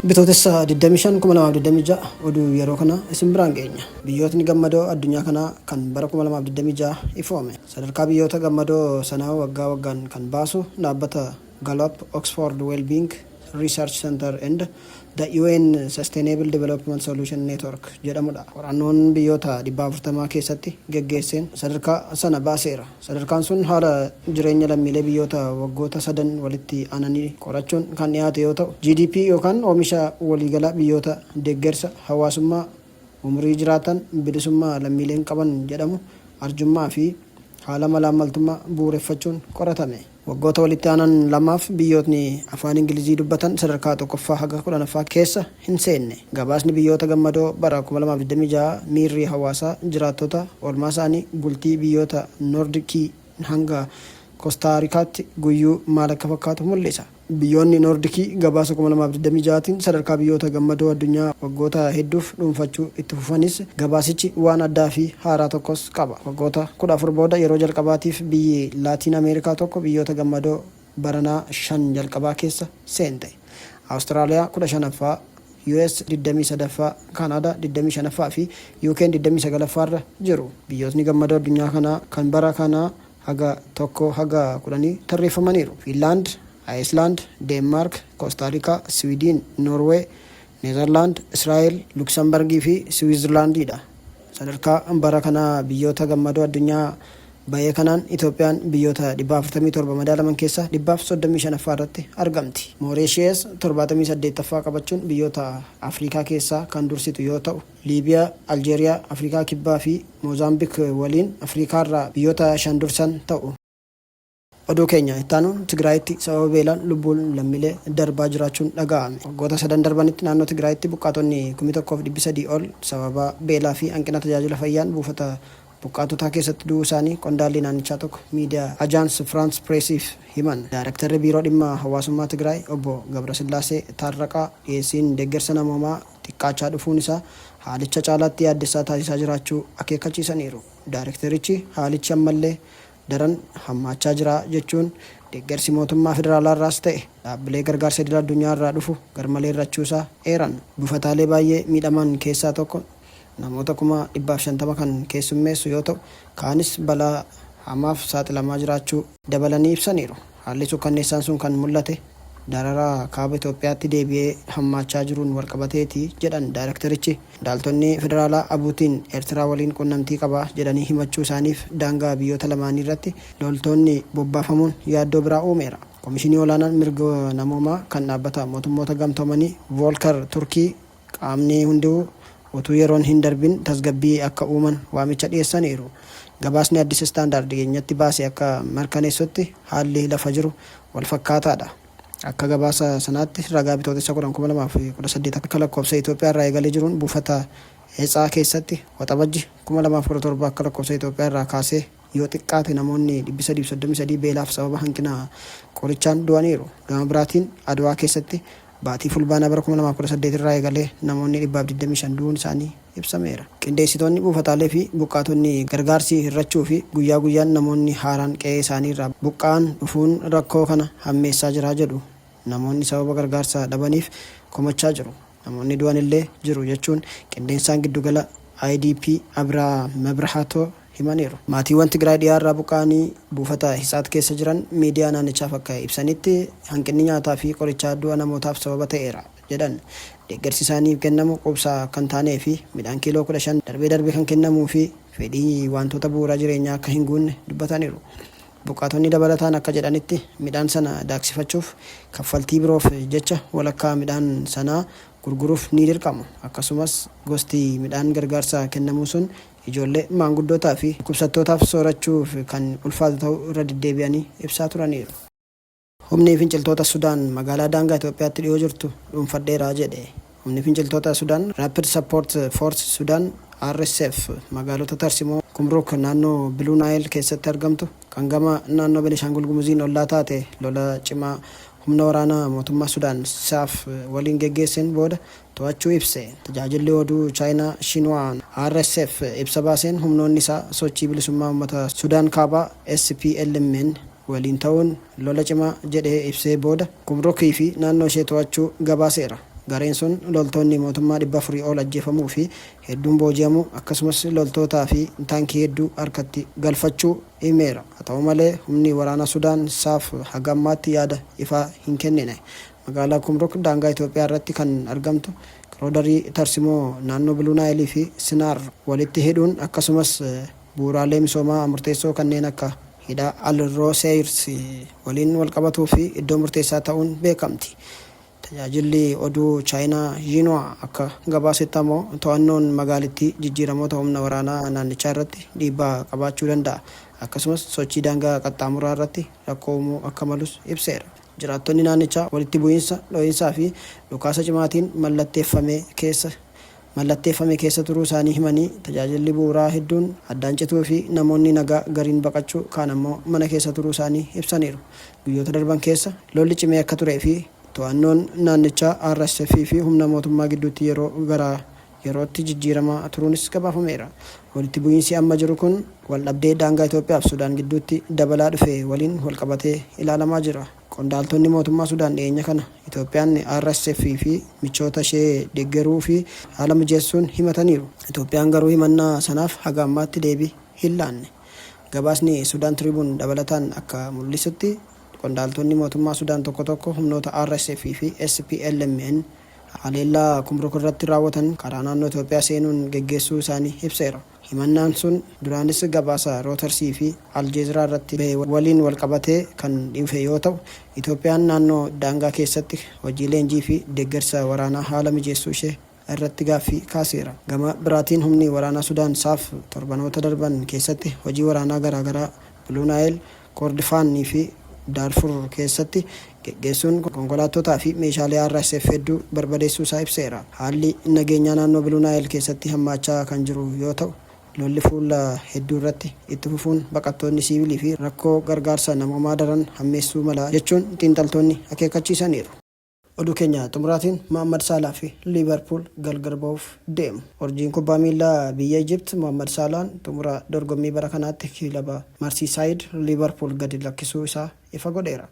Bitootessa 25, 2026 oduu yeroo kana isin biraan geenya. Biyyootni gammadoo addunyaa kanaa kan bara 2026 ifoome. Sadarkaa biyyoota gammadoo sanaa waggaa waggaan kan baasu dhaabbata Gallup Oxford Wellbeing Research Center and the UN Sustainable Development Solution Network jedhamudha. Qorannoon biyyoota 140 keessatti geggeesseen sadarkaa sana baaseera. Sadarkaan sun haala jireenya lammiilee biyyoota waggoota sadan walitti aananii qorachuun kan dhiyaate yoo ta'u, GDP yookaan oomisha waliigalaa biyyoota deeggarsa hawaasummaa, umurii jiraatan, bilisummaa lammiileen qaban jedhamu, arjummaa fi haala malaammaltummaa bu'uureffachuun qoratame. Waggoota walitti aanan lamaaf biyyootni Afaan Ingilizii dubbatan sadarkaa tokkoffaa haga 10ffaa keessa hin seenne. Gabaasni biyyoota gammadoo bara 2026 miirri hawaasaa jiraattota oolmaasaanii bultii biyyoota Noordikii hanga Kostaarikaatti guyyuu maal akka fakkaatu mul'isa. Biyyoonni Noordikii gabaasa 2026tiin sadarkaa biyyoota gammadoo addunyaa waggoota hedduuf dhuunfachuu itti fufanis gabaasichi waan addaa fi haaraa tokkos qaba. Waggoota 14 booda yeroo jalqabaatiif biyyi Laatiin Ameerikaa tokko biyyoota gammadoo baranaa shan jalqabaa keessa seente. Awustiraaliyaa 15ffaa, US 23ffaa, Kaanaadaa 25ffaa fi UK'n 29ffaarra jiru. Biyyootni gammadoo addunyaa kanaa kan bara kanaa haga tokkoo haga kudhanii tarreeffamaniiru. Fiinlaand, Ayislaand, Deenmaark, Koostaarikaa, Siwiidiin, Noorwee, Neezarlaand, Israa'el, Luksambargii fi Siwiizerlaandiidha. Sadarkaa bara kanaa biyyoota gammadoo addunyaa bahee kanaan Itoophiyaan biyyoota 147 madaalaman keessaa 135ffaa irratti argamti. Mooreeshiyees 78ffaa qabachuun biyyoota Afrikaa keessaa kan dursitu yoo ta'u, Liibiyaa, Aljeeriyaa, Afrikaa Kibbaa fi Moozaambik waliin Afrikaarraa biyyoota shan dursan ta'u. Oduu keenya ittaanuun Tigraayitti sababa beelaan lubbuun lammilee darbaa jiraachuun dhaga'ame. Waggoota sadan darbanitti naannoo Tigraayitti buqqaatonni 1,300 ol sababa beelaa fi hanqina tajaajila fayyaan buufata buqqaatotaa keessatti du'uu isaanii qondaalli naannichaa tokko miidiyaa Ajaans Firaans Pireesiif himan. Daarektarri Biiroo Dhimma Hawaasummaa Tigraay Obbo Gabrasillaasee Taarraqaa dhiyeessiin deeggarsa namoomaa xiqqaachaa dhufuun isaa haalicha caalaatti yaaddessaa taasisaa jiraachuu akeekkachiisaniiru. Daarekterichi haalichi ammallee daran hammaachaa jira jechuun deeggarsi mootummaa federaalaarraas ta'e dhaabbilee gargaarsa idil addunyaa irraa dhufu garmalee hir'achuusaa eeran. Buufataalee baay'ee miidhaman keessaa tokko namoota 150,000 kan keessummeessu yoo ta'u, kaanis balaa hamaaf saaxilamaa jiraachuu dabalanii ibsaniiru. Haalli sukkanneessaan sun kan mul'ate dararaa Kaaba Itoophiyaatti deebi'ee hammaachaa jiruun walqabateeti jedhan daayirektarichi. Qondaaltonni federaalaa ABUT'n Eertiraa waliin qunnamtii qaba jedhanii himachuu isaaniif daangaa biyyoota lamaaniirratti loltoonni bobbaafamuun yaaddoo biraa uumeera. Komishinii Olaanaan Mirga Namoomaa kan Dhaabbata Mootummoota Gamtoomanii Voolkar Turkii Qaamni hunduu utuu yeroon hin darbin tasgabbii akka uuman waamicha dhiyeessaniiru. Gabaasni Addis Standard dhiyeenyatti baase akka mirkaneessutti haalli lafa jiru walfakkaataadha. Akka gabaasa sanaatti ragaa Bitootessa 10, 2018 akka lakkoofsa Itoophiyaa irraa eegalee jiruun buufata Hetsaa keessatti Waxabajji 2017 akka lakkoofsa Itoophiyaa irraa kaasee yoo xiqqaate namoonni 333 beelaaf sababa hanqina qorichaan du'aniiru. Gama biraatiin Adwaa keessatti Baatii Fulbaanaa bara 2018 irraa eegalee namoonni 125 du'uun isaanii ibsameera. Qindeessitoonni buufataalee fi buqqaatonni gargaarsi hir'achuu fi guyyaa guyyaan namoonni haaraan qe'ee isaanii irraa buqqa'an dhufuun rakkoo kana hammeessaa jira jedhu. Namoonni sababa gargaarsa dhabaniif komachaa jiru. Namoonni du'an illee jiru jechuun qindeessaan giddugala IDP Abiraa Mebrahatoo himaniiru. Maatiiwwan Tigraay dhiyaarraa buqqa'anii buufata Hitsaat keessa jiran miidiyaa naannichaaf akka ibsanitti hanqinni nyaataa fi qorichaa du'a namootaaf sababa ta'eera jedhan. Deeggarsi isaaniif kennamu quubsaa akka hin taanee fi midhaan kiiloo 15 darbee darbee kan kennamuu fi fedhii waantoota bu'uuraa jireenyaa akka hin guunne dubbataniiru. Buqqaatonni dabalataan akka jedhanitti midhaan sana daaksifachuuf kaffaltii biroof jecha walakkaa midhaan sanaa gurguruuf ni dirqamu. Akkasumas gosti midhaan gargaarsa kennamuu sun ijoollee, maanguddootaa fi dhukkubsattootaaf soorachuuf kan ulfaatu ta'uu irra deddeebi'anii ibsaa turaniiru. Humni finciltoota Sudaan magaalaa daangaa Itoophiyaatti dhiyoo jirtu dhuunfadheera jedhe. Humni finciltoota Sudaan Rapid Support Force Sudan, RSF, magaalota tarsimoo Kumruk naannoo Biluu Naayil keessatti argamtu kan gama naannoo Benishaangul Gumuziin ollaa taate lola cimaa humna waraanaa mootummaa Sudaan, SAF, waliin geggeesseen booda to'achuu ibse. Tajaajilli oduu Chaayinaa Shinuwaan RSF ibsa baaseen humnoonni isaa Sochii Bilisummaa Uummata Sudaan Kaabaa, SPLM-N, waliin ta'uun lola cimaa jedhee ibsee booda Kumrukii fi naannoo ishee to'achuu gabaaseera. Gareen sun loltoonni mootummaa 400 ol ajjeefamuu fi hedduun booji'amuu, akkasumas loltootaa fi taankii hedduu harkatti galfachuu himeera. Haa ta'u malee, humni waraanaa Sudaan SAF haga ammaatti yaada ifaa hin kennine. Magaalaa Kumruk daangaa Itoophiyaa irratti kan argamtu kiroodarii tarsimoo naannoo Biluu Naayilii fi Sinaar walitti hidhuun akkasumas bu'uuraalee misoomaa murteessoo kanneen akka hidha Al-Roseeyrs waliin walqabatuu fi iddoo murteessaa ta'uun beekamti. Tajaajilli oduu Chaayinaa Xinhua akka gabaasetti ammoo to'annoon magaalittii jijjiiramoota humna waraanaa naannichaa irratti dhiibbaa qabaachuu danda'a, akkasumas sochii daangaa qaxxaamuraa irratti rakkoo uumuu akka malus ibseera. Jiraattonni naannichaa walitti bu'iinsa, dho'iinsaa fi dhukaasa cimaatiin mallatteeffame keessa mallatteeffame keessa turuu isaanii himanii, tajaajilli bu'uuraa hedduun addaan cituu fi namoonni nagaa gariin baqachuu, kaan ammoo mana keessa turuu isaanii ibsaniiru. Guyyoota darban keessa lolli cimee akka turee fi to'annoon naannichaa RSF fi humna mootummaa gidduutti yeroo gara yerootti jijjiiramaa turuunis gabaafameera. Walitti bu'iinsi amma jiru kun waldhabdee daangaa Itoophiyaa fi Sudaan gidduutti dabalaa dhufe waliin walqabatee ilaalamaa jira. Qondaaltonni mootummaa Sudaan dhiyeenya kana Itoophiyaan RSF fi michoota ishee deggeruu fi haala mijeessuun himataniiru. Itoophiyaan garuu himannaa sanaaf haga ammaatti deebii hin laanne. Gabaasni Sudaan Tribune dabalataan akka mul'isutti, qondaaltonni mootummaa Sudaan tokko tokko humnoota RSF fi SPLM-N haleellaa Kumruk irratti raawwatan karaa naannoo Itoophiyaa seenuun geggeessuu isaanii ibseera. Himannaan sun duraanis gabaasa Rootarsii fi Al Jeeziraa irratti bahe waliin walqabatee kan dhufe yoo ta'u, Itoophiyaan naannoo daangaa keessatti hojii leenjii fi deeggarsa waraanaa haala mijeessuu ishee irratti gaaffii kaaseera. Gama biraatiin humni waraanaa Sudaan, SAF, torbanoota darban keessatti hojii waraanaa garaa garaa Buluu Naayil, Koordifaan fi Daarfur keessatti geggeessuun konkolaattotaa fi meeshaalee RSF hedduu barbadeessuu isaa ibseera. Haalli nageenyaa naannoo Biluu Naayil keessatti hammaachaa kan jiru yoo ta'u, lolli fuula hedduu irratti itti fufuun baqattoonni siivilii fi rakkoo gargaarsa namoomaa daran hammeessuu mala jechuun xiinxaltoonni akeekkachiisaniiru. Oduu keenya xumuraatiin Mohaammad Saalaa fi Liivarpuul gargar bahuuf deemu. Urjiin kubbaa miillaa biyya Ijipt Mohaammad Saalaan xumura dorgommii bara kanaatti kilaba Marsiisaayid Liivarpuul gadi lakkisuu isaa ifa godheera.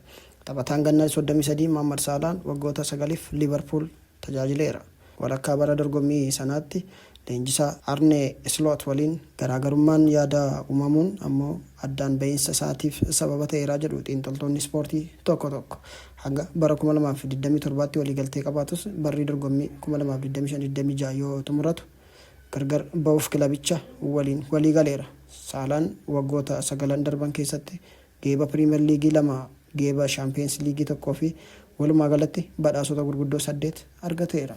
Taphataan ganna 33 Mohaammad Saalaan waggoota sagaliif Liivarpuul tajaajileera. Walakkaa bara dorgommii sanaatti leenjisaa Arnee Isloot waliin garaagarummaan yaadaa uumamuun ammoo addaan bahiinsa isaatiif sababa ta'eera jedhu xiinxaltoonni ispoortii tokko tokko. Hanga bara 2027tti waliigaltee qabaatus barri dorgommii 2025-26 yoo xumuratu gargar bahuuf kilabicha waliin waliigaleera. Saalaan waggoota sagalan darban keessatti geeba Piriimer Liigii lama, geeba Shaampiyoonsi Liigii tokkoo fi walumaagalatti badhaasota gurguddoo saddeet argateera.